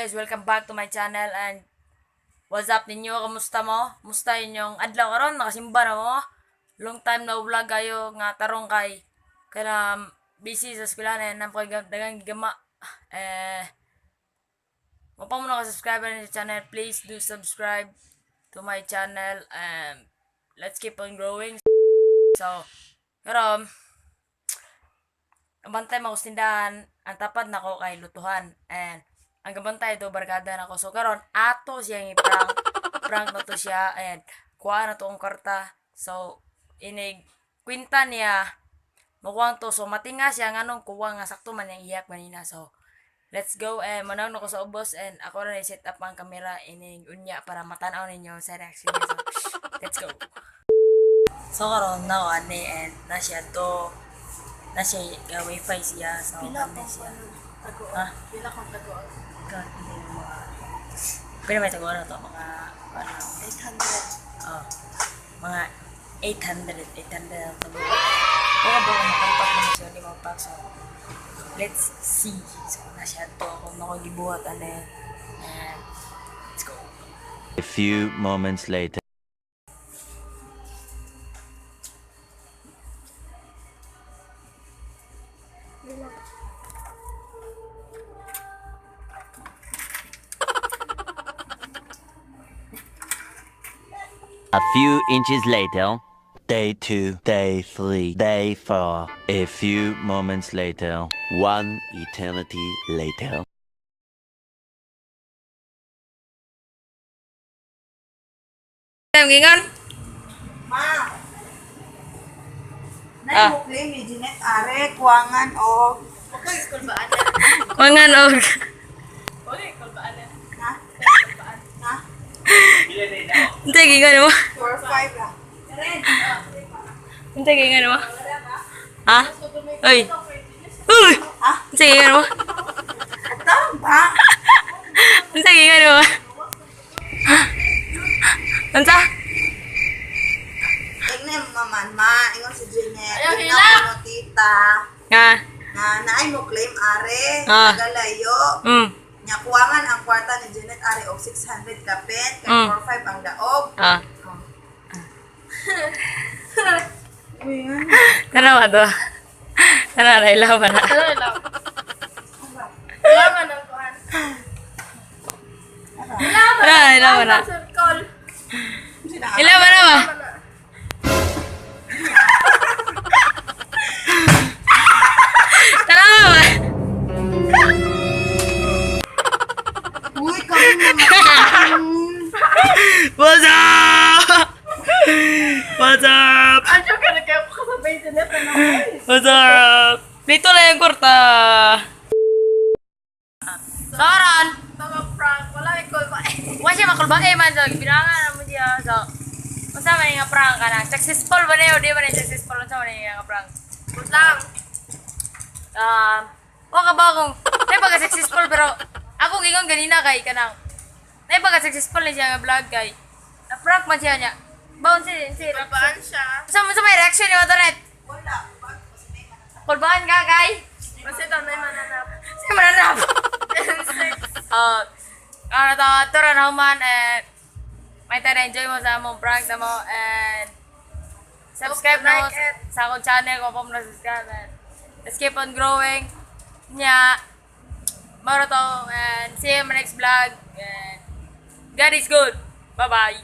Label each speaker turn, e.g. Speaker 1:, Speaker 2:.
Speaker 1: Guys? Welcome back to my channel and what's up ninyo? Kamusta mo? Kamusta inyong adlaw karon? Nakasimba na mo? Long time no vlog kayo nga tarong kay kaya busy sa eskwelahan and nang dagang gama eh mo pa mo naka-subscribe na sa channel, please do subscribe to my channel and let's keep on growing. So, karon ang bantay mo tindahan, ang tapad nako kay lutuhan and ang gabantay to barkada nako. So karon ato siyang i-prank, prank na to siya and kuha na to ang karta. So inig kwinta niya mukuha to, so matinga siya nganong kuha nga sakto man yang iyak manina. So let's go eh, manaw na ko sa ubos and ako na set up ang kamera inig unya para matan-aw ninyo sa reaction niya. So let's go. So karon na ani and na siya to na siya wifi siya, so
Speaker 2: Pila
Speaker 1: ano
Speaker 2: kong
Speaker 1: siya.
Speaker 2: Taguan?
Speaker 1: Ha?
Speaker 2: Pila kong taguan?
Speaker 1: God, hindi yung mga pila may taguan na to, mga ano
Speaker 2: 800.
Speaker 1: Oh, mga 800, 800 ang taguan. Baka baka makampak naman siya, di mapak. So let's see. So na siya to kung ako gibuhat ano and let's go.
Speaker 3: A few moments later. A few inches later. Day 2, day 3, day 4. A few moments later. One eternity later.
Speaker 1: Ang gingon?
Speaker 4: Ma.
Speaker 1: Ah.
Speaker 4: Nay mo claim ni Jeanette are kuangan og
Speaker 2: Okay, kulbaan.
Speaker 1: Kuangan og
Speaker 2: Okay, kulbaan.
Speaker 4: Ha? Ha?
Speaker 1: Unsa gingon mo?
Speaker 4: 4 5 ra.
Speaker 1: Unsa gingon mo? Ha? Oy. Uy!
Speaker 4: Ha?
Speaker 1: Unsa gingon mo?
Speaker 4: Tama ba?
Speaker 1: Unsa gingon mo? Ha? Unsa?
Speaker 4: Ingnan maman ma, ingon si Jeanette.
Speaker 2: Ayaw,
Speaker 4: Ingnan
Speaker 2: hila.
Speaker 4: ko no, tita.
Speaker 1: Nga.
Speaker 4: Na naay mo claim are
Speaker 1: Ah.
Speaker 4: nagalayo. Nya kuangan ang kwarta ni Jeanette are og 600 kapit kay 4 5 ang daog.
Speaker 1: Ah. Tara ba to? Tara na, ilaw ba na?
Speaker 2: Wala lang. Wala man ang kuhan. Wala man.
Speaker 1: Tara, ilaw ba na?
Speaker 2: Circle.
Speaker 1: Ilaw ba na ba? Tara ba ba?
Speaker 4: Uy, kami naman.
Speaker 1: What's up? What's up?
Speaker 2: Ang joke na kayo kasabay sa net. Ano?
Speaker 1: What's up? Dito lang yung kurta. Soron!
Speaker 2: Tama prank. Wala may kulbaan.
Speaker 1: Wa siya makulbae man so binangan na mo siya so unsa man nga prank ka na successful ba na di ba na successful, unsa man nga prank?
Speaker 2: Lang.
Speaker 1: Wa ka ba kung nay pagka successful, pero ako gingon ganina kay kanang nay pagka successful ni siya nga vlog kay na prank man siya niya baon si si
Speaker 2: Kulbaan siya.
Speaker 1: Unsa may reaction ni Matonet?
Speaker 4: Wala. Bago si May mananap.
Speaker 1: Kulbaan ka kay
Speaker 2: Kasi tanay mananap.
Speaker 1: si mananap.
Speaker 2: Six.
Speaker 1: Ano to, tara na human eh may tayo enjoy mo sa among prank na mo and subscribe na mo
Speaker 2: Like it.
Speaker 1: sa akong channel kung pa mo na subscribe and let's keep on growing nya maro to and see you in my next vlog and God is good. Bye bye.